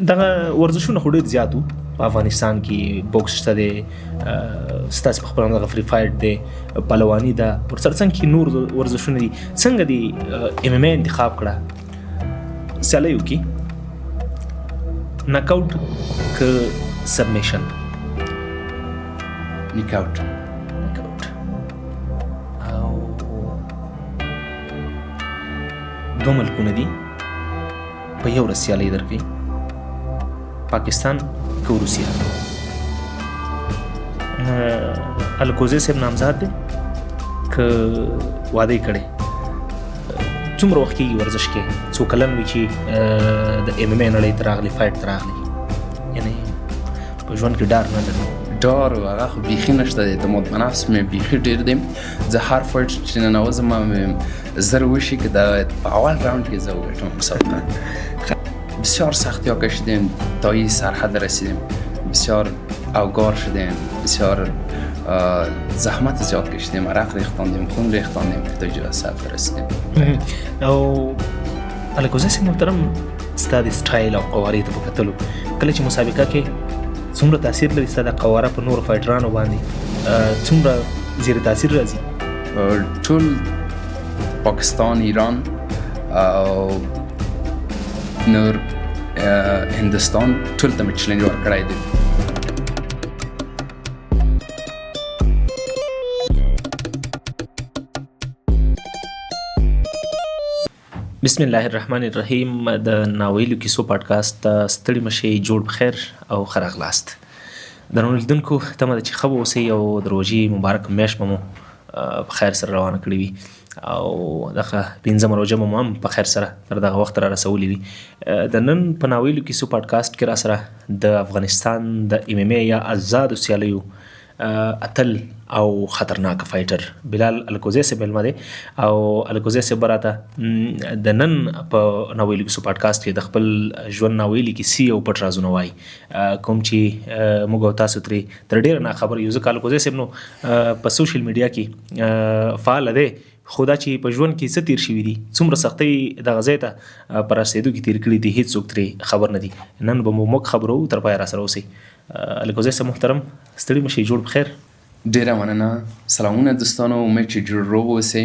دغه ورزشونه خو ډېر زیات وو په افغانستان کې، بوکس شته دی، ستاسو په خپله دغه free fight دی، پهلواني ده، ورسره څنګه کې نور ورزشونه دي. څنګه دې ام ام ای انتخاب کړه سیالیو کې؟ ناک اوټ که سبمیشن؟ ناک اوټ. ناک اوټ. او دوه ملکونه دي په یو ورځ سیالۍ درکوي، پاکستان که روسیه؟ الکوزی صاحب نامزاد دی که واده یې کړی؟ څومره وخت کېږي ورزش کې؟ څو کلن وي چې د ام ام ای نړۍ ته راغلی، fight ته راغلی، یعنې په ژوند کې ډار نه لري؟ ډار هغه خو بیخي نشته دی، اعتماد به نفس مې بیخي ډېر دی. زه هر fight چې ننوځم مې زر وشي که دا په اول round کې زه وګټم مسابقه. بسیار سختی ها کشیدیم تا این سرحد رسیدیم، بسیار اوگار شدیم، بسیار زحمت زیاد کشیدیم، عرق ریختاندیم، خون ریختاندیم که تا اینجا سطح رسیدیم. او الکوزی صاحب محترم، ستا د سټایل او قوارې ته په کتلو، کله چې مسابقه کې څومره تاثیر لري ستا د قواره په نورو fighter انو باندې، څومره زیر تاثیر راځي؟ ټول پاکستان، ایران او نور هندستان ټول ته مې challenge ورکړی دی. بسم الله الرحمن الرحیم. د ناویلو کیسو پادکاست ته ستړي مشي، جوړ بخیر او ښه راغلاست. درنو لیدونکو، تمه ده چې ښه به اوسئ او د روژې مبارک میاشت به مو په خیر سره روانه کړې وي، او دغه پنځمه روژه به مو هم په خیر سره تر دغه وخت را رسولې وي. د نن په ناویلو کیسو پادکاست کې را سره د افغانستان د ام ام ای یا ازادو سیالیو اتل او خطرناک fighter بلال الکوزی صاحب مېلمه دی. او الکوزی صاحب به راته د نن په ناویلو کیسو پادکاست کې د خپل ژوند ناویلې کیسې او پټ رازونه وایي، کوم چې موږ او تاسو ترې تر ډېره ناخبره یو. ځکه الکوزی صاحب نو په social media کې فعال دی، خو دا چې په ژوند کې څه تیر شوي دي، څومره سختۍ دغه ځای ته په رسېدو کې تیر کړي دي، هېڅوک ترې خبر نه دي. نن به مو موږ خبرو، تر پایه را سره اوسئ. الکوزی صاحب محترم، ستړي مه شئ، جوړ په خیر. ډېره مننه. سلامونه دوستانو، امید چې جوړ روغ اوسئ.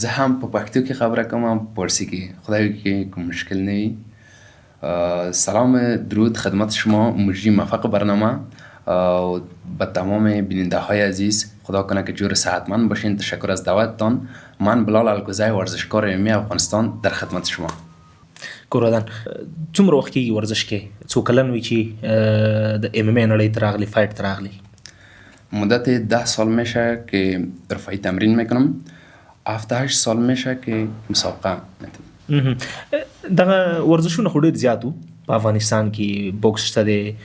زه هم په پښتو کې خبره کوم، هم په فارسي کې، خدای وکړي کوم مشکل نه وي. سلام، درود خدمت شما مجری موفق برنامه و به تمام بیننده های عزیز. خدا کنه که جور صحتمند باشین. تشکر از دعوتتان. من بلال الکوزی، ورزشکار MMA افغانستان، در خدمت شما. کورودان، څومره وخت کېږي ورزش کې؟ څو کلن وي چې د ام ام ای نړۍ ته راغلی، fight ته راغلی؟ مدت 10 سال میشه که رفاعی تمرین میکنم، 7-8 سال میشه که مسابقه میتم. دغه ورزشونه خو ډېر زیات وو په افغانستان کې، بوکس شته دی،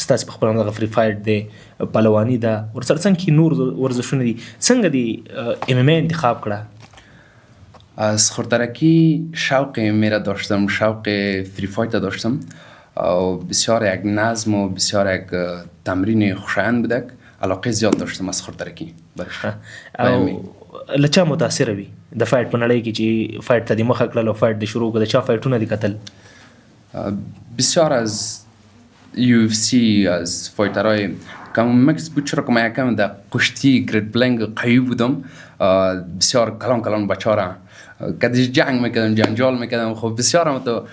ستاسو په خپله دغه free fight دی، پهلواني ده، ورسره څنګه کې نور ورزشونه دي. څنګه دې ام ام ای انتخاب کړه؟ از خردرکی شوق میره داشتم، شوق free fight داشتم او بسیار یک نظم و بسیار یک تمرین خوشایند بودک، علاقه زیاد داشتم از خردرکی. او له چا متاثره وي د fight په نړۍ کې چې fight ته دې مخه کړل او fight دې شروع کړ، د چا fight ونه دې کتل؟ بسیار از UFC، از fighter های کم مکس بود، چرا که من یکم در کشتی grappling قوی بودم، بسیار کلان کلان بچه را کدیش جنگ میکردم، جنجال میکردم. خب بسیار هم تو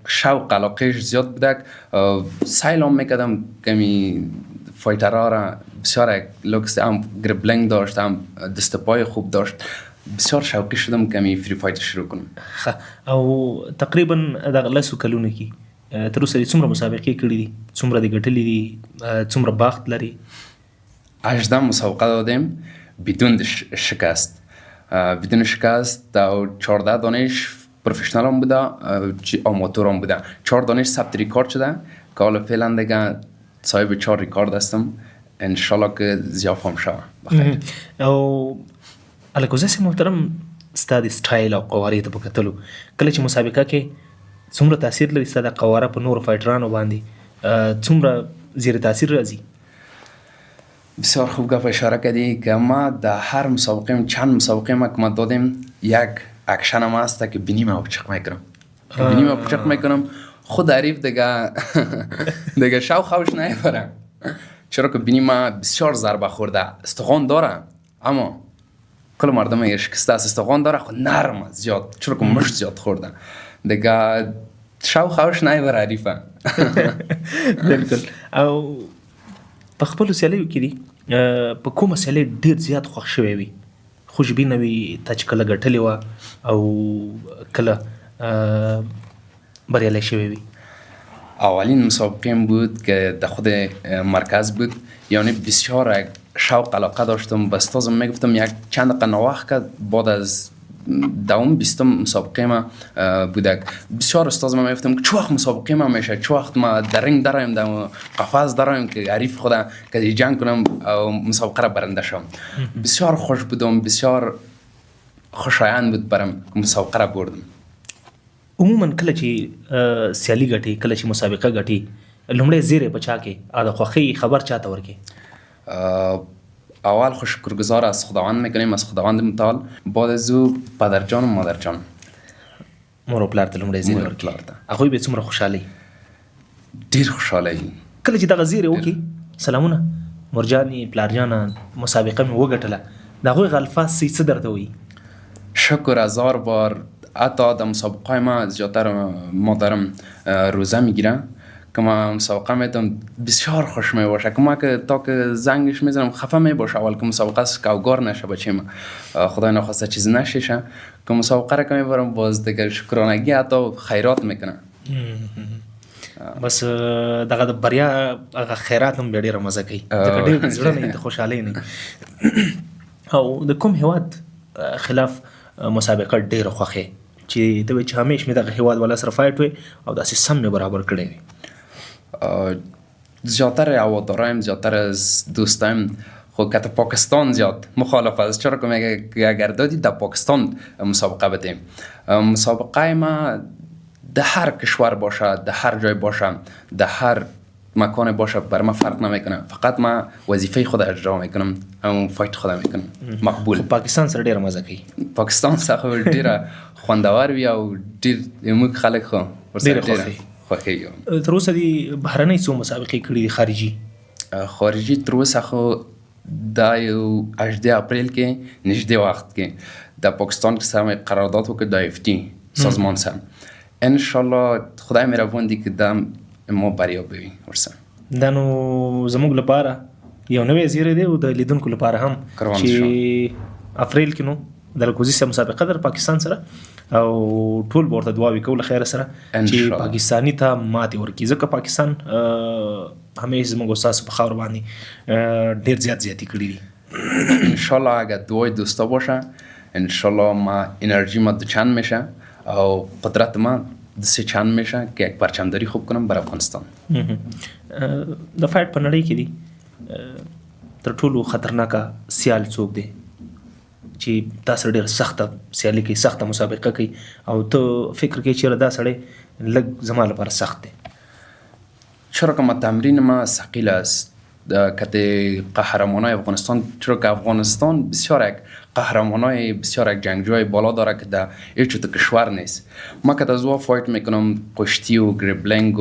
شوق علاقهش زیاد بودک، سیلام میکردم کمی fighter ها را. بسیار یک لوکس هم grappling داشت، هم دست پای خوب داشت، بسیار شوقی شدم کمی free fight شروع کنم. او تقریبا دغه لسو کلونو کې تر اوسه دې څومره مسابقې کړې دي، څومره دې ګټلې دي، څومره باخت لري؟ 18 مسابقه دادیم بدون شکست، بدون شکست. او 14 دانش professional هم بوده، چی آماتور هم بوده. 4 دانش ثبت ریکارد شده که حالا فعلا دیگه صاحب 4 ریکارد هستم، انشالله که زیاف هم شوه. بخیر. او الکوزی صاحب محترم، ستا د سټایل او قوارې ته په کتلو، کله چې مسابقه کې څومره تاثیر لري ستا د قواره په نورو fighter انو باندې، څومره زیر تاثیر راځي؟ بسیار خوب گپ اشاره کردی که ما در هر مسابقه، چند مسابقه ما که ما دادیم، یک اکشن ما هست که بینیم او چق میکنم، بینیم او چق میکنم، خود حریف دیگه دیگه شو خوش نمیبره، چرا که بینی ما بسیار ضربه خورده، استخوان داره اما کل مردم میگه شکسته است، استخوان داره خود نرم است زیاد، چرا که مشت زیاد خورده، دیگه شو خوش نمیبره حریفه. بالکل. او په خپلو سیالیو کې دي په کومه سیالۍ ډېر زیات خوښ شوی وي، خوشبینه وي، تا چې کله ګټلې وه او کله بریالی شوی وي؟ اولین مسابقه بود که در خود مرکز بود، یعنی بسیار شوق علاقه داشتم. به استادم میگفتم یک چند دقیقه نواخت کرد، بعد از دوم 20 مسابقه ما بودک. بسیار استاد ما میگفتم که چه وقت مسابقه ما میشه، چه وقت ما در رینگ درایم، در قفس درایم که حریف خود که جنگ کنم او مسابقه را برنده شم. بسیار خوش بودم، بسیار خوشایند بود برم مسابقه را بردم. عموما کله چې سیالي ګټي، کله چې مسابقه ګټي، لومړی زیری په چا کې او د خوښۍ خبر چاته ورکې؟ اول خو شکرگزار از خداوند میکنیم، از خداوند متعال، بعد از او پدر جان و مادر جان. مور او پلار ته لومړی زیری ورکړي. هغوی به څومره خوشحاله وي؟ ډېر خوشحاله وي. کله چې دغه زیری وکړي، سلامونه مور جانې پلار جانه مسابقه مې وګټله، د هغوی هغه الفاظ څه درته وایي؟ شکر هزار بار. حتی در مسابقه ما زیادتر مادرم روزه میگیره که ما مسابقه میتم، بسیار خوش میباشه که ما که تا که زنگش میزنم خفه میباشه اول که مسابقه است که اوگار نشه بچه ما، خدای نخواسته چیز نششه، که مسابقه را که میبرم باز دیگه شکرانگی حتی خیرات میکنه. بس دغه د بریا هغه خیرات هم بیا ډېره مزه کوي، ځکه ډېر زړه نه د خوشحالۍ نه. او د کوم هیواد خلاف مسابقه ډېره خوښه چې ته وایې چې همیش مې دغه هیواد والا سره fight وي او داسې سم مې برابر کړی وي؟ زیادتر هوادارایم، زیادتر از دوستایم خب که پاکستان زیاد مخالف است، چرا که میگه اگر دادی در پاکستان مسابقه بدیم. مسابقه ما در هر کشور باشه، در هر جای باشه، در هر مکان باشه، بر ما فرق نمیکنه، فقط ما وظیفه خود اجرا میکنم، همون fight خود میکنم مقبول. خب پاکستان سره ډیره مزه کوي. پاکستان سره خو ډیره خوندور وي او ډیر موږ خلک خو ډیره خوښي. تر اوسه دې بهرنۍ څو مسابقې کړې دي خارجي؟ خارجي تر اوسه خو دا یو 18 اپریل کې نږدې وخت کې د پاکستان کې سره قرارداد وکړ د اف ټي سازمان سره، ان شاء الله خدای مهربان دی که دا ما بریا بوي ورسره. دا نو زموږ لپاره یو نوی زیری دی او د لیدونکو لپاره هم چې اپریل کې نو د الکوزي سره مسابقه در پاکستان سره، او ټول به ورته دعاوې کوو له خیره سره چې پاکستاني ته ماتې ورکړي، ځکه پاکستان همیش زموږ او ستاسو په خاوره باندې ډېر زیات زیاتې کړي دي. ان شاء الله اگر دعای دوستا باشه ان شاء الله ما انرژی ما دوچند میشه او قدرت ما سه چند میشه که یک پرچمداری خوب کنم بر افغانستان. د fight په نړۍ کې دی تر ټولو خطرناکه سیال څوک دی چې تا سره ډېره سخته سیالي کوي، سخته مسابقه کوي او ته فکر کوې چې دا سړی لږ زما لپاره سخت دی؟ چرا که ما تمرین ما ثقیل است کت قهرمانای افغانستان، چرا که افغانستان بسیار یک قهرمانای بسیار یک جنگجوی بالا داره که در هیچ تو کشور نیست. ما که از او fight میکنم، کشتی و grappling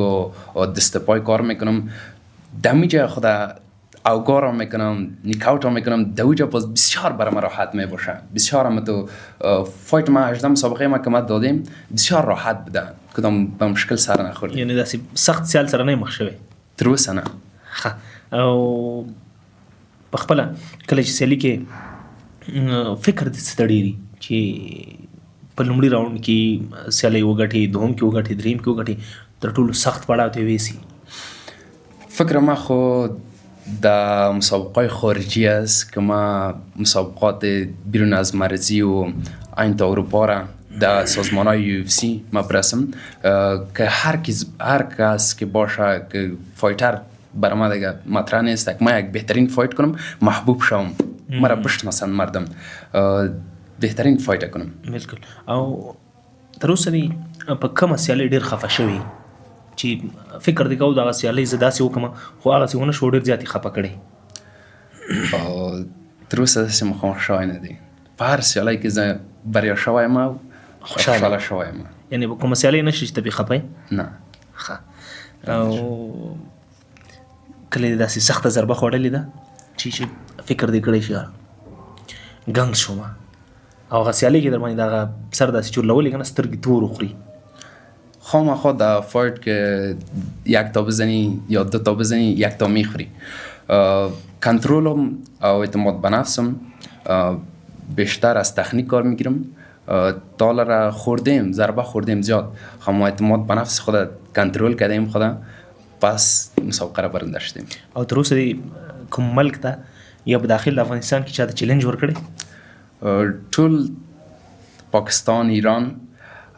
و دست پای کار میکنم، دمیجه خود اوگارا میکنم، نکاوت میکنم، دوجا باز بسیار برای ما راحت میباشه. بسیار هم تو fight ما 18 مسابقه ما که ما دادیم بسیار راحت بوده، کدام به مشکل سر نخورد. یعنی داسې سخت سیال سره نه مخ شوی تر اوسه؟ نه. ښه. او په خپله کله چې سیالي کې فکر دې څه ته ډېري چې په لومړي راونډ کې سیالۍ وګټې، دوهم کې وګټې، دریم کې وګټې، تر ټولو سخت پړاو ته ویسي؟ فکر ما خو د مسابقه خارجی است که ما مسابقات بیرون از مرزی و این تا اروپا را در سازمان های یو اف سی ما برسم که هر کس که باشه که fighter برای ما دیگه مطرح نیست، که ما یک بهترین fight کنم، محبوب شوم، مرا بشناسن مردم، بهترین fight کنم. بالکل. او تر اوسه دې په کومه سیالۍ ډېر خفه شوی چې فکر دې کاوه دغه سیالۍ زه داسې وکړم خو هغسې ونه شو، ډېر زیات یې خفه کړی؟ تر اوسه داسې مخامخ شوی نه دی. په هر سیالۍ کې زه بریا شوی یم او خوشحاله شوی یم. یعنې په کومه سیالۍ نه شي چې ته پرې خفه یې؟ نه. ښه، او کله دې داسې سخته ضربه خوړلې ده چې فکر دې کړی چې یاره ګنګس شوم، او هغه سیالۍ کې در باندې دغه سر داسې چورلولې که نه سترګې تور وخوري؟ خامخا در fight که یک تا بزنی یا دو تا بزنی یک تا میخوری. کنترلم او اعتماد به نفسم بیشتر از تکنیک کار میگیرم. تاله را خوردیم، ضربه خوردیم زیاد، خو ما اعتماد به نفس خود کنترل کردیم خود، پس مسابقه را برنده شدیم. او تر اوسه دې کوم ملک ته یا په داخل د افغانستان کې چاته چیلنج ورکړی؟ ټول پاکستان، ایران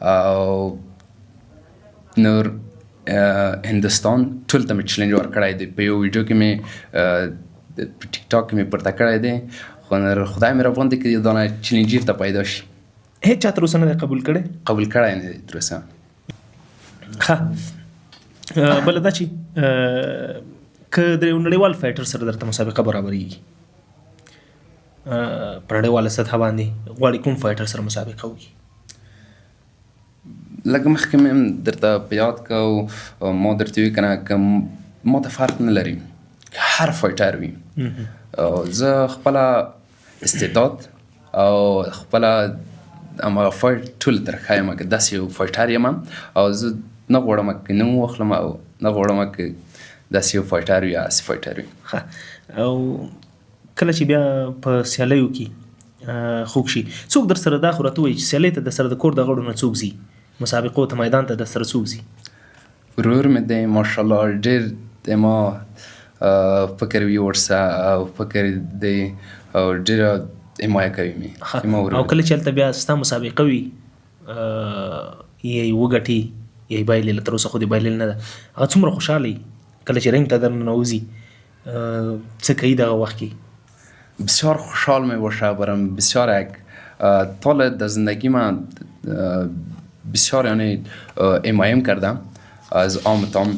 او نور هندوستان ټول ته مې چیلنج ورکړی دی. په یو ویډیو کې مې په ټیک ټاک کې مې پورته کړی دی، خو نور خدای مې راباندې که یو دانه چیلنجیر ته پیدا شي. هېچا تر اوسه نه دی قبول کړی؟ قبول کړی نه دی تر اوسه. ښه، بله دا چې که د یو نړیوال fighter سره درته مسابقه برابرېږي په نړیواله سطحه باندې، غواړي کوم fighter سره مسابقه وکړي؟ لږ مخکې مې هم درته په یاد که او ما درته وویل که نه، که ما ته فرق نه لري که هر fighter وي، زه خپله استعداد او خپله هماغه fight ټول تر ښه یم، که داسې یو fighter یم او زه نه غواړم که نوم واخلم او نه غواړم که داسې یو fighter وي یا هسې fighter وي. ښه، او کله چې بیا په سیالیو کې خوږ شي څوک در سره، دا خو راته ووایي چې سیالۍ ته در سره د کور د غړو نه څوک ځي، مسابقو ته میدان ته در سره څوک ځي؟ ورور مې دی، ماشاءالله ډېر د ما فکر وي ورسره او فکر دی او ډېره حمایه کوي مې. زما ورور. او کله چې هلته بیا ستا مسابقه وي، یا یې وګټي یا یې بایلي، له تر اوسه خو دې بایللې نه ده، هغه څومره خوشحاله وي کله چې ring ته در ننوځي، څه کوي دغه وخت کې؟ بسیار خوشحال می باشه برم، بسیار یک تا در زندگی من بسیار یعنی حمایم کردم از عام تام،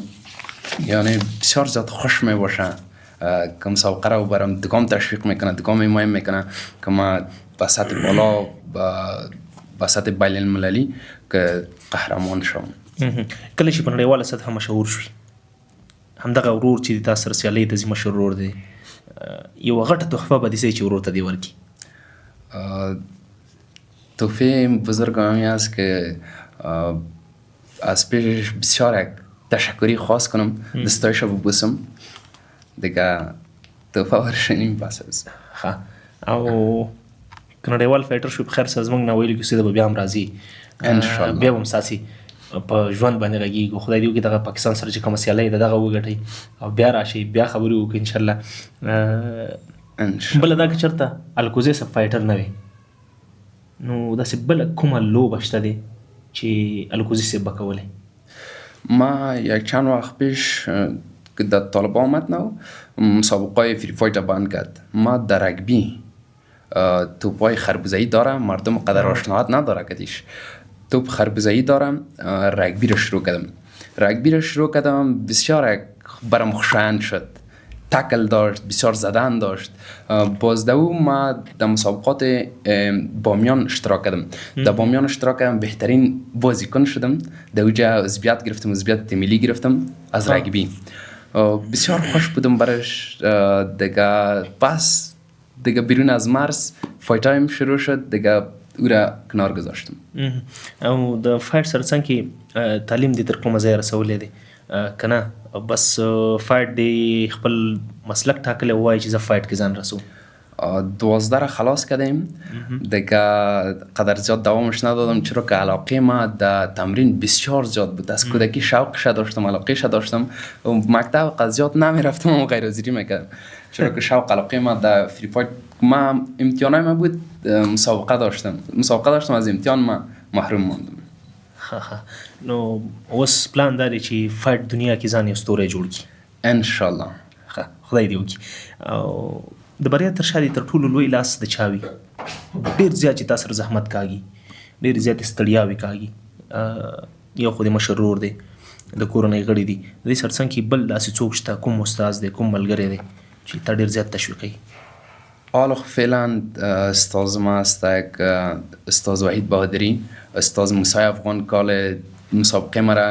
یعنی بسیار زیاد خوش می باشه که مسابقه را برم، دگام تشویق میکنه، دگام حمایم میکنه که ما به سطح بالا، به سطح بین المللی که قهرمان شم. کله چې په نړیواله سطحه مشهور شوي، همدغه ورور چې تا سره سیالۍ ته ځي مشهور ورور دی، یوه غټه تحفه به دې څه چې ورور ته دې ورکړي؟ تحفه بزرگ همی است که از پیشش بسیار یک تشکری خاص کنم، دستایش رو ببوسم دیگه، تحفه ورشنیم بس است. ښه، او که نړیوال fighter شو په خیر سره زموږ ناویلي کیسې ته به بیا هم راځي. انشاءالله. بیا به هم ستاسې په ژوند باندې غږېږو. خدای دې وکړي دغه پاکستان سره چې کومه سیالۍ ده دغه وګټئ او بیا راشئ بیا خبرې وکړو انشاءالله. انشاءالله. بله دا که چېرته الکوزی صاحب fighter نه وي، نو داسې بله کومه لوبه شته دی چې الکوزی صاحب به کولی؟ ما یک چند وقت پیش که در طالبان آمد نو مسابقه های free fight بند کرد، ما در رگبی توپای خربوزه‌ای دارم، مردم قدر آشنایت نداره کدیش توپ خربوزه‌ای دارم، رگبی رو شروع کردم. رگبی رو شروع کردم، بسیار برام خوشایند شد، تکل داشت، بسیار زدن داشت. باز دو ما در مسابقات بامیان اشتراک کردم. در بامیان اشتراک کردم، بهترین بازیکن شدم، در اوجا عضویت گرفتم، عضویت ملی گرفتم از رگبی. بسیار خوش بودم برش. دیگه پس دیگه بیرون از مرز fight هایم شروع شد، دیگه او را کنار گذاشتم. او د fight سره څنګه کې تعلیم دې تر کومه ځایه رسولی دی؟ که نه بس fight دې خپل مسلک ټاکلی او وایي چې زه fight کې ځان رسوم؟ 12 را خلاص کردیم، دیگه قدر زیاد دوامش ندادم، چرا که علاقه ما در تمرین بسیار زیاد بود. از کودکی شوقش داشتم، علاقه‌ش داشتم، مکتب قدر زیاد نمیرفتم و غیر حاضری میکردم، چرا که شوق علاقه ما در free fight. ما امتحانای ما بود، مسابقه داشتم، مسابقه داشتم، از امتحان ما محروم ماندم. نو اوس پلان دا دی چې fight دنیا کې ځان یو ستوری جوړ کړي؟ انشاءالله. خدای دې وکړي. او د بریا تر شا دې تر ټولو لوی لاس د چا وي؟ ډېر زیات چې تا سره زحمت کاږي، ډېر زیاتې ستړیاوې کاږي، یو خو د مشر ورور دی، د کورنۍ غړي دي، د دې سر څنګ کې بل داسې څوک شته، کوم استاد دی، کوم ملګری دی چې تا ډېر زیات تشویقوي؟ حالا خو فعلا استاد ما است، استاد وحید بهادری، استاد موسی افغان کال مسابقه مرا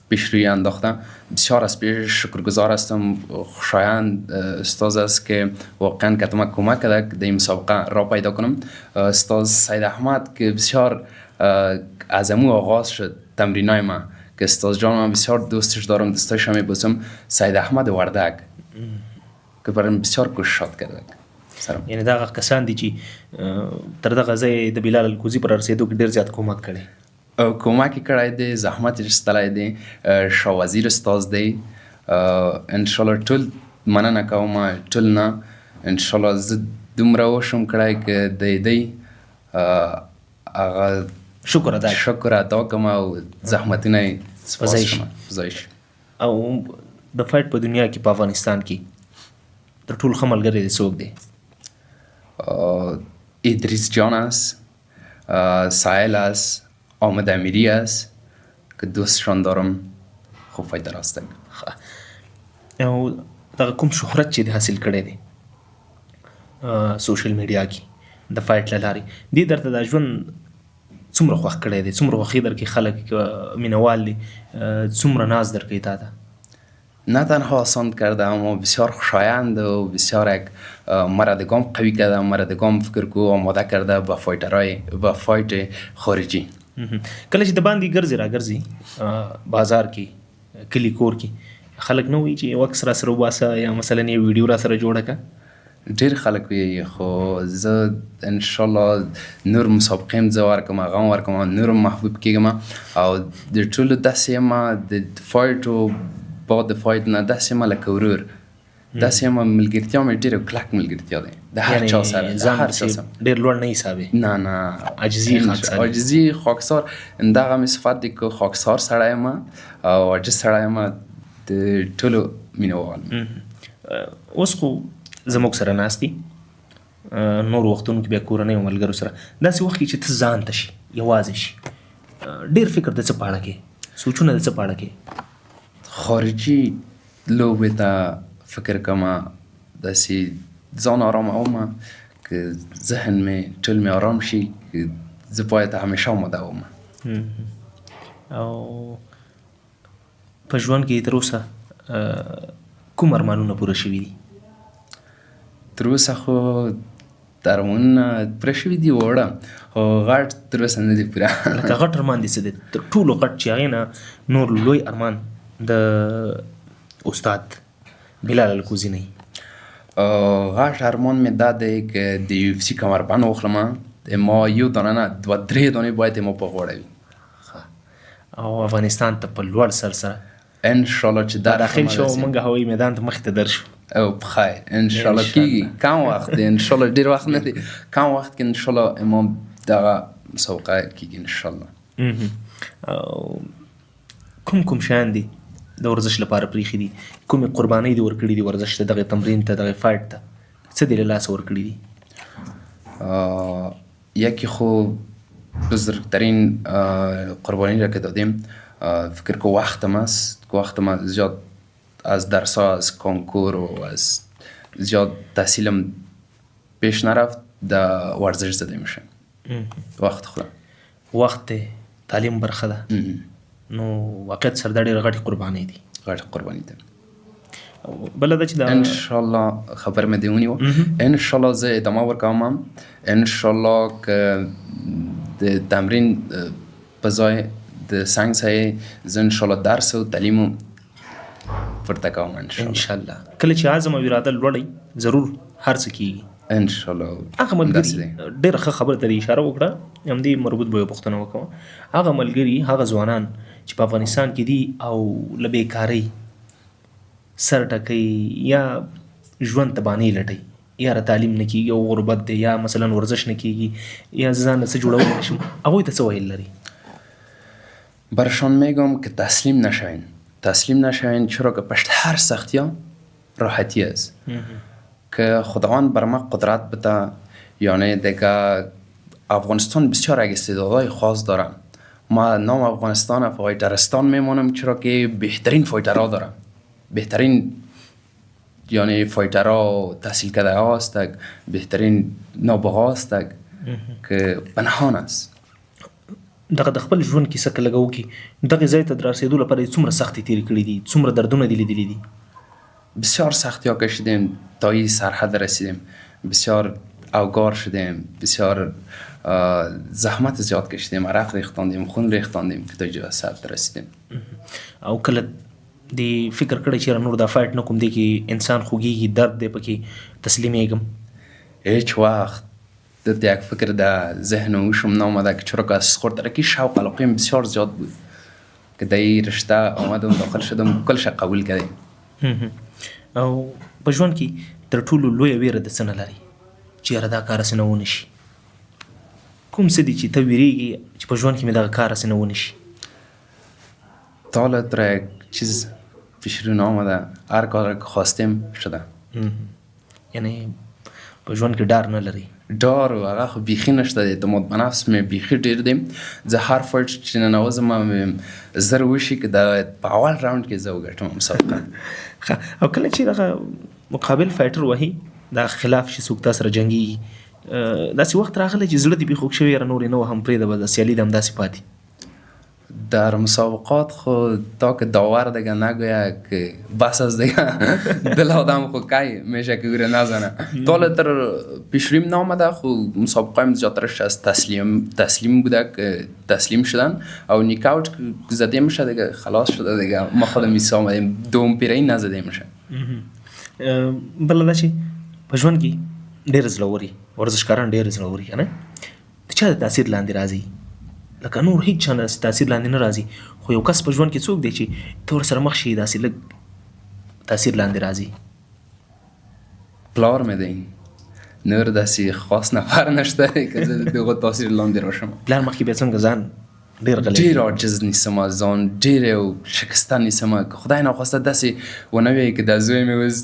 پیش روی انداخته. بسیار از پیش شکرگزار هستم. خوشایند استاد است که واقعا که ما کمک کرده که در این مسابقه را پیدا کنم. استاد سید احمد که بسیار از امو آغاز شد تمرینای ما، که استاد جان من بسیار دوستش دارم، دوستش میبوسم، سید احمد وردک که برایم بسیار کوششات کرده. یعنی دا هغه کسان دي چې تر دغه ځایه د بلال الکوزي پر رسېدو کې ډېر زیات کومک کړی. کومک یې کړی دی، زحمت یې ایستلی دی. شاه وزیر استاد دی. انشاءالله ټول مننه کوم ټول نه. انشاءالله زه دومره وشم کړی که د دی هغه شکر ادا کړم او زحمتونه یې په ځای شي. او د fight په دنیا کې په افغانستان کې تر ټولو ښه ملګری دې څوک دی؟ ادریس جان است، ساحل است، آمد امیری است که دوستشان دارم، خوب fighter هستن. او دغه کوم شهرت چې دې حاصل کړی دی social media کې د fight له لارې، دې درته دا ژوند څومره خوښ کړی دی؟ څومره خوښي درکوي؟ خلک مینهوال دي، څومره ناز درکوي تا ته؟ نه تنها آسان کرده اما بسیار خوشایند و بسیار یک مرا دگام قوی کرده، مرا دگام فکر کو آماده کرده با fighter های با fight خارجی. کله چې د باندې ګرځي راګرځي بازار کې، کلي کور کې، خلک نه وایي چې یو عکس را سره وباسه یا مثلا یو ویډیو را سره جوړه کړه؟ ډېر خلک وایي، خو زه انشاءالله نور مسابقې هم زه ورکړم، هغه هم ورکړم، نور هم محبوب کېږم. او د ټولو داسې یم د fight او بعد د fight نه داسې یم لکه ورور، داسې یم. ملګرتیا مې ډېره کلک ملګرتیا دی د هر چا سره، د هر چا سره. ډېر لوړ نه حسابې؟ نه نه، عاجزي خاکساري. عاجزي خاکسار دغه مې صفت دی که خاکسار سړی یم او عاجز سړی یم، د ټولو مینهوال. اوس خو زموږ سره ناست دي، نور وختونو کې بیا کورنۍ او ملګرو سره، داسې وخت کې چې ته ځان ته شي، یوازې شي، ډېر فکر د څه په اړه کې، سوچونه د څه په اړه کې؟ خارجي لوبې ته فکر کوم، داسې ځان آراموم که ذهن مې ټول مې آرام شي، که زه باید همیشه آماده وم. او په ژوند کې تر اوسه کوم ارمانونه پوره شوي دي؟ تر اوسه خو ارمانونه پوره شوي دي واړه، خو غټ تر اوسه نه دي پوره. لکه غټ ارمان دې څه دی؟ تر ټولو غټ چې هغې نه نور لوی ارمان د استاد بلال الکوزي نه وي. غټ ارمان مې دا دی که د UFC کمربند واخلم، ما یو دانه نه دوه درې دانې باید ما په غاړه وي. او افغانستان ته په لوړ سر سره انشاءالله چې دا داخل شو، موږ هوایي میدان ته مخې ته درشو. او بخیر انشاءالله کېږي. کم وخت دی انشاءالله، ډېر وخت نه دی، کم وخت کې انشاءالله امام دغه مسابقه کېږي انشاءالله. او کوم کوم شیان دي د ورزش لپاره پرېښي دي؟ کومې قربانۍ دې ورکړي دي ورزش ته، دغه تمرین ته، دغه fight ته، څه دې له لاسه ورکړي دي؟ یکی خو بزرگترین قربانی را که دادیم، فکر کو وقتم است، وقت ما زیاد از درس ها، از کنکور و از زیاد تحصیلم پیش نرفت، در ورزش زده میشه وقت خودم. وخت دی، تعلیم برخه ده، نو واقعیت سره دا ډېره غټې قربانۍ دي. غټې قرباني ده. بله دا چې دا انشاءالله خبر مې دې ونیوه، انشاءالله زه ادامه ورکوم، انشاءالله که د تمرین په ځای د څنګ څخه زه انشاءالله درس او تعلیم پورته کوم انشاءالله. انشاءالله کله چې عزم او اراده لوړی ضرور هر څه کېږي انشاءالله. هغه ملګري ډېره ښه خبره ته دې اشاره وکړه، همدې مربوط به یوه پوښتنه وکړم. هغه ملګري، هغه ځوانان چې په افغانستان کې دي او له بېکارۍ سر ټکوي یا ژوند ته بانې لټوي، یا تعلیم نه کېږي او غربت دی، یا مثلا ورزش نه کېږي، یا زه ځان له څه جوړولی نه شم، هغوی ته څه ویل لري؟ برشان میگم که تسلیم نشوین، تسلیم نشوین، چرا که پشت هر سختی ها راحتی است که خداوند بر ما قدرت بده. یعنی دیگه افغانستان بسیار یک استعدادهای خاص داره. ما نام افغانستان fighter ستان میمانم، چرا که بهترین fighter ها داره، بهترین یعنی fighter ها تحصیل کرده ها است، بهترین نابغه است که پنهان است. دغه د خپل ژوند کیسه که لږه وکړي، دغې ځای ته د رارسېدو لپاره دې څومره سختې تېرې کړې دي، څومره دردونه دې لیدلي دي؟ بسیار سختی ها کشیدیم تا این سرحد رسیدیم، بسیار اوگار شدیم، بسیار زحمت زیاد کشیدیم، عرق ریختاندیم، خون ریختاندیم که تا اینجا سرحد رسیدیم. او کله دې فکر کړی چې یاره نور دا فایټ نه کوم، دې کې انسان خوږیږي، درد دی پکې، تسلیمېږم؟ هیچ وخت د یک فکر در ذهن و هوشم نامده که چرا که از خردرکی شوق علاقیم بسیار زیاد بود که در این رشته آمدم داخل شدم، کلش قبول کردیم. او په ژوند کې تر ټولو لویه ویره د څه نه لري چې یاره دا کار هسې نه ونه شي؟ کوم څه دي چې ته ویرېږي چې په ژوند کې مې دغه کار هسې نه ونه شي؟ تا حالا تر یک چیز پیش رو نامده، هر کار که خواستیم شده. یعنی په ژوند کې ډار نه لري؟ ډار او هغه خو بیخي نشته دی، اعتماد به نفس مې بیخي ډېر دی. زه هر فایټ چې ننوځم مې زر وشي که دا په اول راونډ کې زه وګټم مسابقه. ښه، او کله چې دغه مقابل فایټر وهي، دا خلاف چې څوک تا سره جنګېږي، داسې وخت راغلی چې زړه دې بې خوږ شوی، یاره نور یې نه وهم، پرېږده به دا سیالي دې همداسې پاتې؟ در مسابقات خو تا که داور دیگه نگوید که بس از دیگه دل آدم خو کی میشه که او را نزنه. تا حالا تر پیشرویم نامده، خو مسابقه هم زیادترش از تسلیم بوده که تسلیم شدن او نیکاوت که زده میشه دیگه خلاص شده دیگه. ما خود میسا آمدیم دوم پیری نزده میشه. بله دا چې په ژوند کې ډېر زړور یې، ورزشکاران ډېر زړور یې که نه، د چا د تاثیر لاندې راځي؟ لکه نور هیڅ چا نه تاثیر لاندې نه راځي، خو یو کس په ژوند کې څوک دی چې ته ورسره مخ شي داسې لږ تاثیر لاندې راځي؟ پلار مې دی، نور داسې خاص نفر نشته دی که زه د دغه تاثیر لاندې راشم. پلار مخکې بیا څنګه ځان ډېر غلی؟ ډېر عاجز نیسم ځان، ډېر یو شکسته نیسم که خدای ناخواسته داسې ونه وایي که دا زوی مې اوس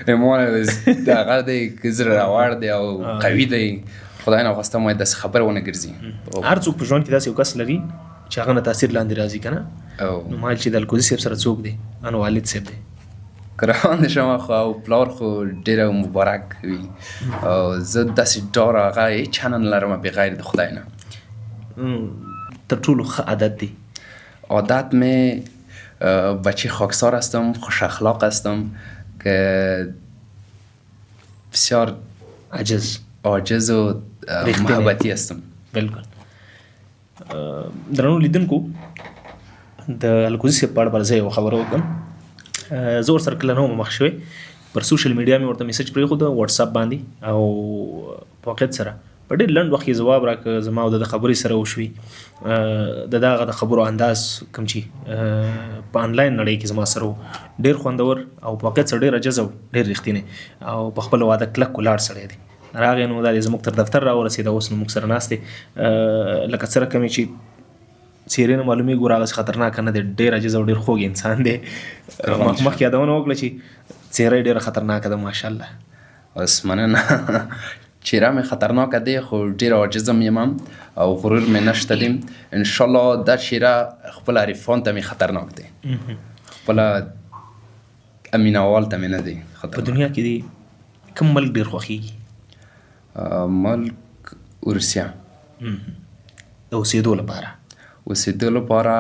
ایمان اوس هغه دی که زړه راوړ دی او قوي دی، خدای ناخواسته ما داسې خبره ونه ګرځي. هر څوک په ژوند کې داسې یو کس لري چې هغه نه تاثیر لاندې راځي که نه؟ نو ما ویل چې د الکوزي صاحب سره څوک دی؟ ان والد صاحب دی. که روان دې شم خو او پلار خو ډېر مبارک وي، او زه داسې ډار هغه هېچا نه لرم بغیر د خدای نه. تر ټولو ښه عادت دی؟ عادت مې بچی خاکسار هستم، خوش اخلاق هستم که بسیار عاجز عاجز او محبتي هستم. بالکل. درنو لیدونکو، د الکوزي صاحب په اړه به زه یوه خبره وکړم. زه ورسره کله نه وم مخ شوی، پر سوشل میډیا مې ورته میسج پرېښوده واتساپ باندې، او په واقعیت سره په ډېر لنډ وخت کې ځواب راکړ. زما او د ده خبرې سره وشوې. د ده هغه د خبرو انداز کوم چې په انلاین نړۍ کې زما سره و، ډېر خوندور او په واقعیت سره ډېر عاجز او ډېر رښتینی او په خپله وعده کلک ولاړ سړی دی. راغی نو دا دی زموږ تر دفتر راورسېده، اوس نو موږ سره ناست دی. لکه څه رقم یې چې څېرې نه معلومېږي، ګوره هغسې خطرناکه نه دی، ډېر عاجز او ډېر خوږ انسان دی. مخکې یادونه وکړه چې څېره یې ډېره خطرناکه ده ماشاءالله. اوس مننه. چهره مې خطرناکه دی خو ډېر عاجز هم یم او غرور مې نشته دی. انشاءالله دا چهره خپل عریفان ته مې خطرناک دی، خپل امینوال ته مې نه دی خطرناک. په دنیا کې دی کوم ملک ډېر خوښېږي؟ ملک روسیه. د اوسېدو لپاره؟ اوسېدو لپاره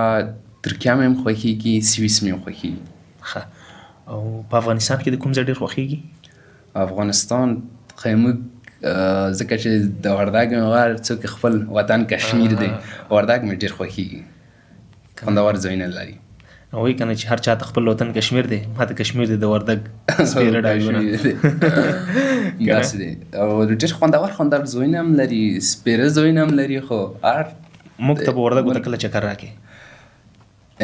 ترکیه مې هم خوښېږي، سویس مې هم خوښېږي. ښه، او په افغانستان کې د کوم ځای ډېر خوښېږي؟ افغانستان خو موږ ځکه چې د وردګ مې هر څوک خپل وطن کشمیر دی، وردګ مې ډېر خوښېږي، خوندور ځایونه لري. او وایي که نه چې هر چا ته خپل وطن کشمیر دی، ما ته کشمیر دی د وردګ سپېره ډاګونه. داسې دی. او ډېر خوندور خوندور ځایونه هم لري، سپېره ځایونه هم لري، خو هر موږ ته به وردګو ته کله چکر راکړې؟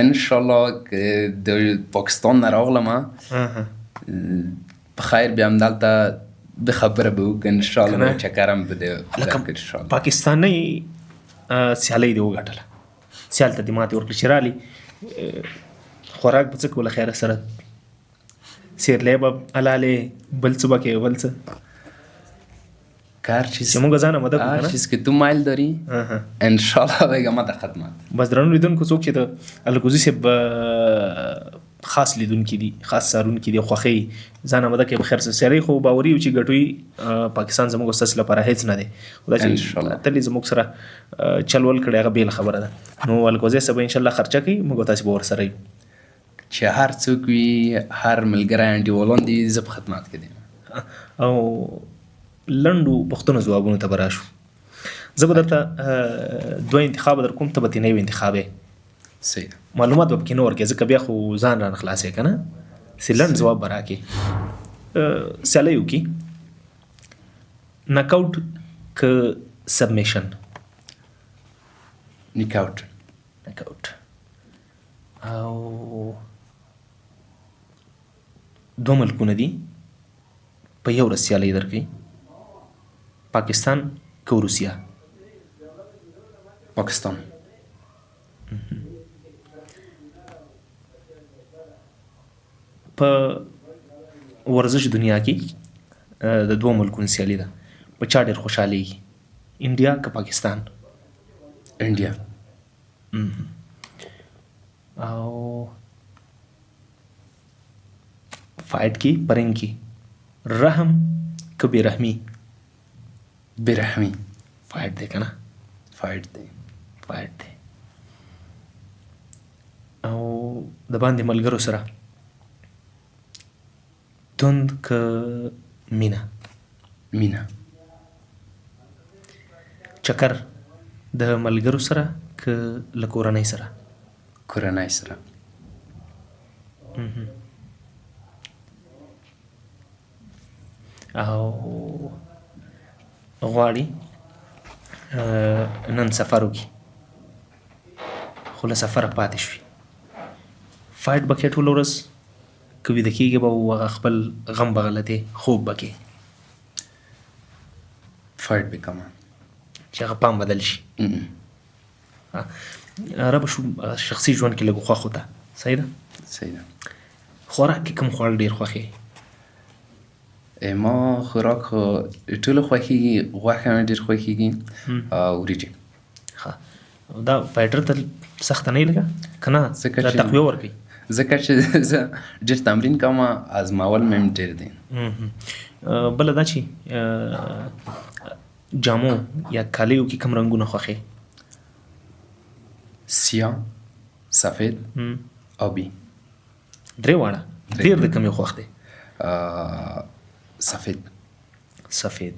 انشاءالله که د پاکستان نه راغلم په خیر بیا هم دلته د خبره به وکړو انشاءالله، به چکر هم به لکه پاکستانۍ سیالۍ دې وګټله، سیال ته دې ماتې ورکړه چې رالي خوراک به څه کوله؟ خیره سره سیرلی به حلالې، بل څه به کوې؟ بل څه هر چیز چې موږ ځان آماده کړو هر کنه؟ چیز که تو میل داری انشاءالله بگم ما در خدمت. بس درنو لیدونکو، څوک چې د الکوزي صاحب خاص لیدونکي دي، خاص څارونکي دي، خوښوي ځان اماده کړئ. په خیر سره سیالۍ خو باوري یو چې ګټوي پاکستان زموږ او ستاسو لپاره هېڅ نه دی، خو دا چې تل یې زموږ سره چل ول کړی هغه بېله خبره ده. نو الکوزی صاحب ان شاء الله خرچه کوي، موږ او تاسې به ورسره یو. چې هر څوک وي، هر ملګری انډیوالان دي، زه په خدمت کې دیم. او لنډو پوښتنو ځوابونو ته به راشو. زه به درته دوه انتخابه در کوم، ته به ترې نه یو انتخابې. صحیح ده. معلومات به پکې نه ورکې، ځکه بیا خو ځان رانه خلاصې که نه، سې لنډ ځواب به راکې. سیالیو کې ناک آوټ که سبمیشن؟ ناک آوټ. ناک آوټ. او دوه ملکونه دي په یو ورځ سیالۍ درکوي، پاکستان که روسیه؟ پاکستان. په ورزش دنیا کې د دوو ملکونو سیالي ده، په چا ډېر خوشحالېږي، انډیا که پاکستان؟ انډیا. او فایټ کې په رینګ کې رحم که بې رحمي؟ بې رحمي. فایټ دی که نه؟ فایټ دی. فایټ دی. او د باندې ملګرو سره توند که مینه؟ مینه. چکر د ملګرو سره که له کورنۍ سره؟ کورنۍ سره. او غواړي نن سفر وکړي خو له سفره پاتې شوي، فایټ به کوې ټوله ورځ که ویده کېږي به او هغه خپل غم به غلطې خوب به کوې؟ فایټ به کوم چې هغه پام بدل شي. را به شو شخصي ژوند کې لږ خوښو ته. صحیح ده؟ صحیح ده. خوراک کې کوم خواړه ډېر خوښوې؟ ما خوراک خو ټولو خوښېږي، غوښه مې ډېر خوښېږي او وریجې. ښه، دا فایټر ته سخته نه لګه که نه؟ دا تقویه ورکوي. ځکه چې زه ډېر تمرین کوم، ازمول مې هم ډېر دی. بله دا چې جامو یا کالیو کې کوم رنګونه خوښوې؟ سیاه، سفید، آبي. درې واړه؟ ډېر د کومې خوښ دی؟ سفید. سفید.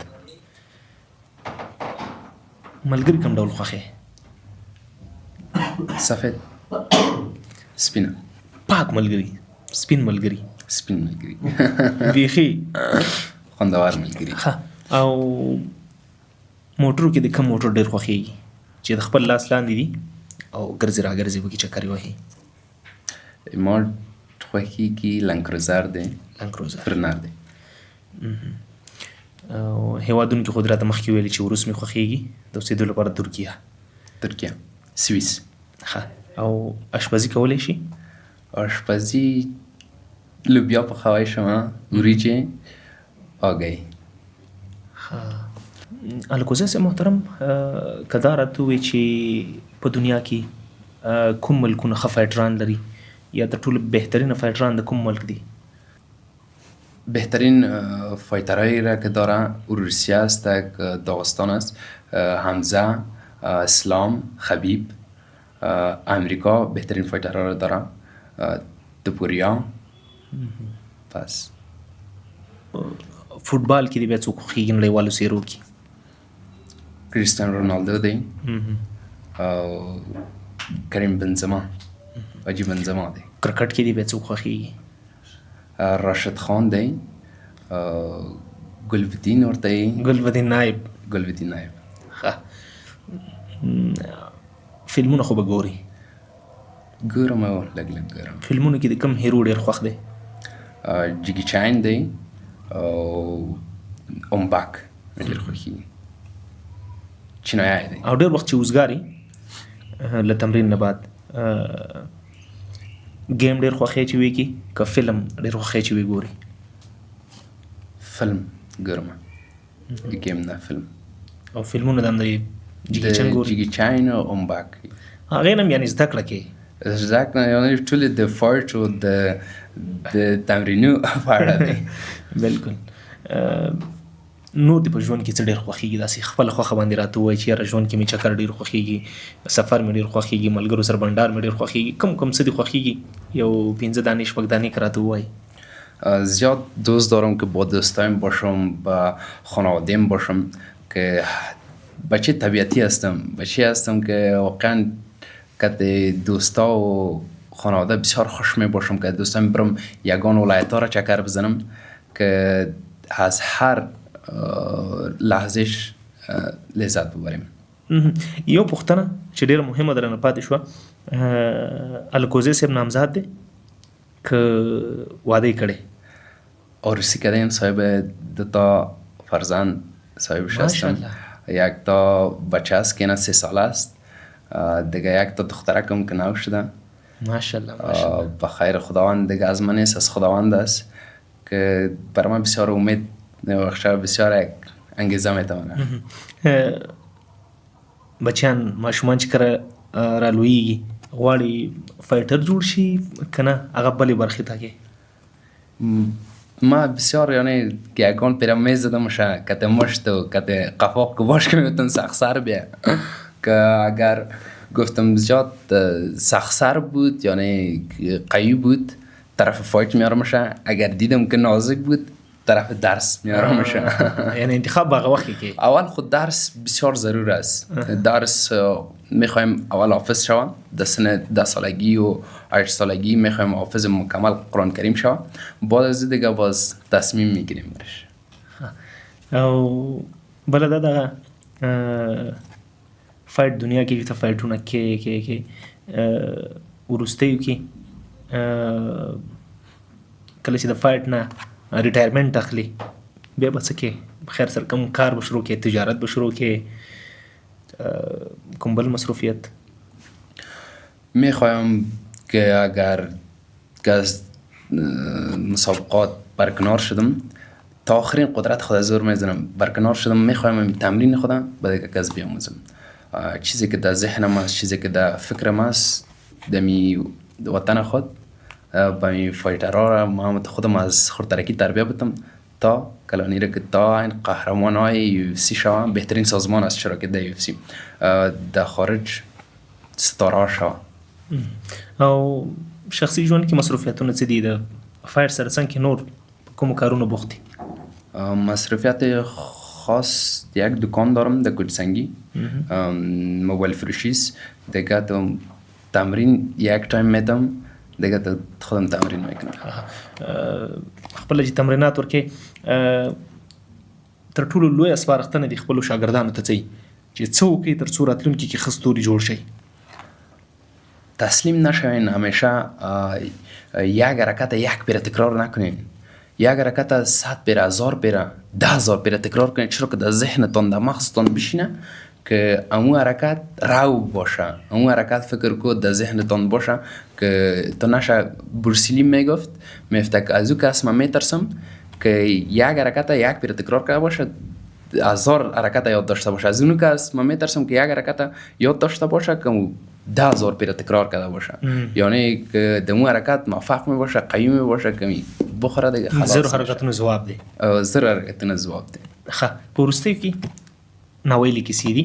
ملګري کوم ډول خوښوې؟ سفید. سپینه. پاک ملګري، سپین ملګري. سپین ملګري. بیخي خوندور ملګري. ښه. او موټرو کې د کوم موټر ډېر خوښېږي چې د خپل لاس لاندې دي او ګرځي راګرځي پکې چکرې وهي؟ ما خوښېږي لنډکروزر دی. لنډکروزر. فرنر دی. او هېوادونو کې خو راته مخکې ویلي چې روس مې خوښېږي د اوسېدو لپاره، ترکیه. ترکیه، سویس. ښه. او اشپزي کولی شي؟ آشپزي لوبیا پخوی شم، وریجې، هګۍ. ښه. الکوزی صاحب محترم، که دا راته ووایې چې په دنیا کې کوم ملکونه ښه فایټران لري یا تر ټولو بهترینه فایټران د کوم ملک دي؟ بهترین فایترهایی را که داره روسیه است، داغستان است، حمزه، اسلام، خبیب. امریکا بهترین فایترها را داره، تپوریا. بس. فوټبال کې دې بیا څوک خوښېږي نړیوالو څېرو کې؟ کریستیان رونالدو دی او کریم بنزما، حاجي بنزما دی. کرکټ کې دې بیا څوک خوښېږي؟ راشد خان دی، ګلبدین ورته یې. ګلبدین نایب. ګلبدین نایب. ښه. فلمونه خو به ګوري؟ ګورم، او لږ لږ ګورم. فلمونو کې د کوم هیرو ډېر خوښ دی؟ جګي چاین دی او اومباک مې ډېر خوښېږي، چینایي دی. او ډېر وخت چې وزګار یې له تمرین نه بعد ګیم ډېر خوښوې چې ویې کړې که فلم ډېر خوښوې چې ویې ګوري؟ فلم ګورم، ګیم نه، فلم. او فلمونه د همدې جګي چن ګوري؟ جګي چاین او اومباک. هغې نه هم یعنې زده کړه کوې؟ زده کړه یعنی ټول د fight او د تمرینو په اړه دی. بالکل. نور دې په ژوند کې څه ډېر خوښېږي؟ داسې خپله خوښه باندې راته ووایه چې یاره ژوند کې مې چکر ډېر خوښېږي، سفر مې ډېر خوښېږي، ملګرو سره بنډار مې ډېر خوښېږي، کوم کوم څه دې خوښېږي؟ یو 5 دانې 6 دانې که راته ووایې. زیاد دوست دارم که با دوستایم باشم، با خانواده‌ام باشم، که بچه طبیعتی هستم، بچه هستم که واقعا که دوستا و خانواده بسیار خوش می باشم، که دوستایم برم یگان ولایت ها را چکر بزنم، که از هر لحظهش لذت ببریم. یو پوښتنه چې ډېره مهمه درنه پاتې شوه، الکوزی صاحب نامزاد دی که واده یې کړی؟ عروسی کردیم، صاحب 2 تا فرزند صاحبش هستم. یک تا بچه است که 3 ساله است، دیگه یک تا دخترکم که نو شده. ماشاءالله، ماشاءالله. به خیر خداوند، دیگه از من نیست، از خداوند است که بر من بسیار امید میبخشه، بسیار یک انگیزه میتونه. بچیان ماشومان چې کله رالویږي غواړي fighter جوړ شي که نه هغه بلې برخې ته کې؟ ما بسیار یعنی که یکان پیرم میزدم شه کت مشت و کت قفاق که باش که میتون سخت سر بیا، که اگر گفتم زیاد سخت سر بود یعنی قوی بود طرف fight میارم شه، اگر دیدم که نازک بود طرف درس میارم شه. یعنی انتخاب به هغه وخت کې کې؟ اول خود درس بسیار ضرور است. درس میخوایم اول حافظ شوم، در سن 10 سالگی و 8 سالگی میخوایم حافظ مکمل قرآن کریم شوم، بعد از دیگه باز تصمیم میگیریم برش. او بله دا دغه fight دنیا کې چې ته فایټونه کې کې کې وروستیو کې کله چې د fight نه retirement اخلي بیا به څه کې؟ خیر سره کوم کار به شروع کې، تجارت به شروع کې، کوم بل مصروفیت؟ میخوایم که اگر که از مسابقات برکنار شدم تا آخرین قدرت خود زور میزنم برکنار شدم، میخوایم تمرین خودم به دیگه کس بیاموزم. چیزی که در ذهنم است، چیزی که در فکرم است، دمی وطن خود با می fighter ها را ما خودم از خردترکی تربیه بودم تا کلانی را که تا این قهرمان های UFC شوم، بهترین سازمان است، چرا که در UFC در خارج ستاره شوم. او شخصي ژوند کې مصروفیتونه څه دي؟ د fight سره څنګه نور په کومو کارونو بوخت دي؟ مصروفیت خاص یک دکان دارم در کوچسنگی، موبایل فروشی است. دیگه تو تمرین یک time میدم، دیگه ته خودم تمرین میکنم. خپل چې تمرینات ورکې، تر ټولو لویه سپارښتنه دې خپلو شاګردانو ته څه وي چې څه وکړي تر څو راتلونکي کې ښه ستوري جوړ شي؟ تسلیم نشوین، همیشه یک حرکت یک پیره تکرار نکنین، یک حرکت 100 پیره، 1000 پیره، 10,000 پیره تکرار کنین، چرا که در ذهنتان در مغزتان بشینه که امو حرکت رو باشه، امو حرکت فکر کو در ذهنتان باشه که تو نشه. بروسلی میگفت میفته که از او کس من میترسم که یک حرکت یک پیره تکرار کرده باشه، 1000 حرکت یاد داشته باشه. از اونو کس من میترسم که یک حرکت یاد داشته باشه که 10,000 پیره تکرار کرده باشه، یعنی که دمو حرکت موفق می باشه، قوی می باشه که می بخوره دیگه خلاص. زر حرکتونو ځواب دی. زر حرکتونو ځواب دی. ښه، په وروستیو کې ناویلې کیسې دي،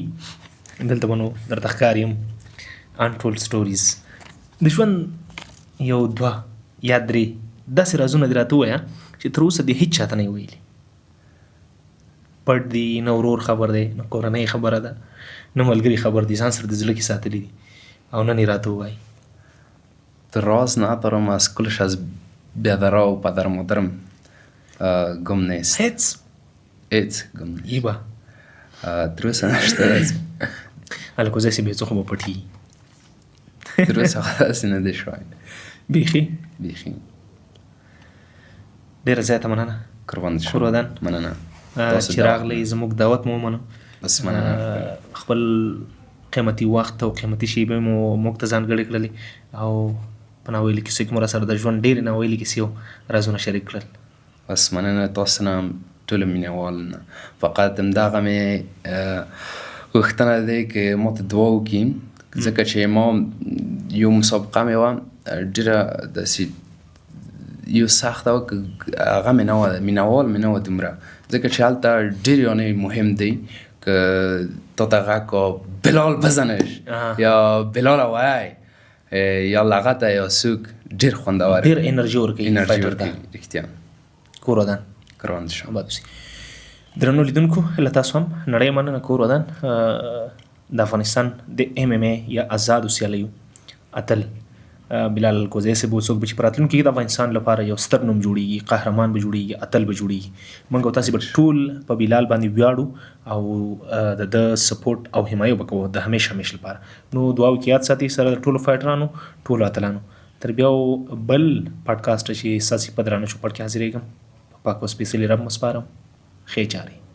دلته به نو درته ښکاري یم، Untold Stories. د ژوند 1 2 یا 3 داسې رازونه دې راته ووایه چې تر اوسه دې هیڅ چاته نه ویلي، پټ دي، نه ورور خبر دی، نه کورنۍ خبره ده، نه ملګري خبر دي، ځان سره د زړه کې ساتلي دي او نن یې راته ووایي. راز ندارم، از کلش از بیادرها و پدر مادرم گم نیست. هیڅ؟ هیڅ گم نیست. ایبا. تر اوسه نشته. الکوزی صاحب یو څه خو به پټېږي. تر اوسه خو داسې نه دی شوی. بیخي؟ بیخي. ډېره زیاته مننه. قربان شم. کور ودان. مننه. چې راغلی زموږ دعوت مو ومنه. بس مننه. خپل قیمتي وخت او قیمتي شیبې مو موږ ته ځانګړې کړلې او په ناویلي کیسو کې مو راسره د ژوند ډېرې ناویلي کیسې او رازونه شریک کړل. بس مننه تاسو نه، ټولو مینهوالو نه. فقط همدغه مې غوښتنه دی که ما ته دعا وکړي، ځکه چې ما یو مسابقه مې وه، ډېره داسې یو سخته وه، هغه مې نه وه، مینهوال مې نه وه دومره، ځکه چې هلته ډېر یعنې مهم دی که تا ته غږ کا بلال بزنش یا بلال وای یا لغته یا څوک، ډېر خوندور، ډېر انرژي ورکوي، انرژي ورکوي رښتیا. کور ودان. قربان شم. آباد اوسئ. درنو لیدونکو، له تاسو هم نړۍ مننه، کور ودان. د افغانستان د ام ام ای یا ازادو سیالیو اتل بلال الکوزی صاحب و، څوک به چې په راتلونکي کې د افغانستان لپاره یو ستر نوم جوړیږي، قهرمان به جوړیږي، اتل به جوړیږي. موږ او تاسې به ټول په بلال باندې ویاړو او د ده سپورټ او حمایه به کوو د همیش همیش لپاره. نو دعاو کې یاد ساتئ سره د ټولو فایټرانو، ټولو اتلانو. تر بیا بل پاډکاسټ چې ستاسې په درانه چوپړ کې حاضرېږم، په پاک او سپېڅلي رب مو سپارم. ښې چارې.